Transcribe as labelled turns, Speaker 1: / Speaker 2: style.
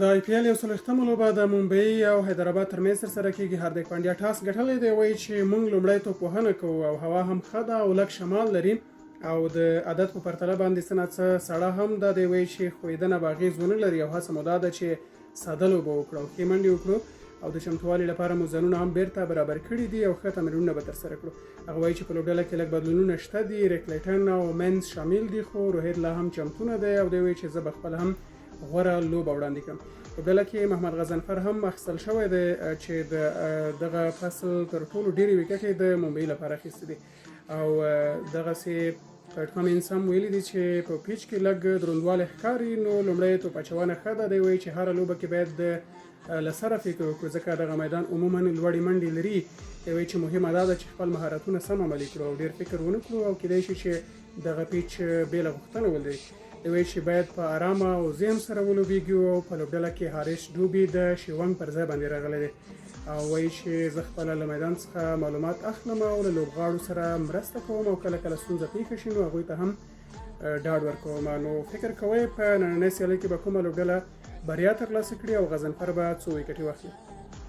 Speaker 1: د آی پي ایل یو څلوېښتمه لوبه د ممبئی او حیدرآباد ترمنځ ترسره کیږي. هاردیک پانډیا ټاس ګټلی دی، وایي چې مونږ لومړی توپ وهنه کوو او هوا هم ښه ده او لږ شمال لري او د عادت په پرتله باندې څه ناڅه سړه هم ده. دی وایي چې ښویدنه به اغېز ونه لري او هڅه مو دا ده چې ساده لوبه وکړو او ښې منډې وکړو او د چمتووالي لپاره مو ځانونه هم بیرته برابر کړي دي او ښه تمرینونه به ترسره کړو. هغه وایي چې په لوبډله کې لږ بدلونونه شته دي، ریکلیټن او مینز شامل دي، خو روهیت لا هم چمتو نه دی او دی وایي چې زه به خپل هم غوره لوبه وړاندې کړم. لوبډله کې محمد غضنفر هم اخیستل شوی دی چې د دغه فصل تر ټولو ډېرې ویکټې د ممبئی لپاره اخیستې دي او دغسې پټ کامینس هم ویلي دي چې په پیچ کې لږ دروندوالی ښکاري، نو لومړی توپ اچونه ښه ده. دی وایي چې هره لوبه کې باید د له سره فکر وکړو، ځکه دغه میدان عموما لوړې منډې لري. دی وایي چې مهمه دا ده چې خپل مهارتونه سم عملي کړو او ډېر فکر ونه کړو او کیدای شي چې دغه پیچ بېله غوښتنه ولري. دی وایي چې باید په ارامه او ذهن سره ولوبېږي او په لوبډله کې هاریس ډوبي د شیونګ پر ځای باندې راغلی دی او وایي چې زه خپله له میدان څخه معلومات اخلم او له لوبغاړو سره مرسته کوم او کله کله ستونزه پېښه شي نو هغوی ته هم ډاډ ورکوم. نو فکر کوئ په نننۍ سیالۍ کې به کومه لوبډله بریا ترلاسه کړي او غضنفر به څو ویکټې واخلي؟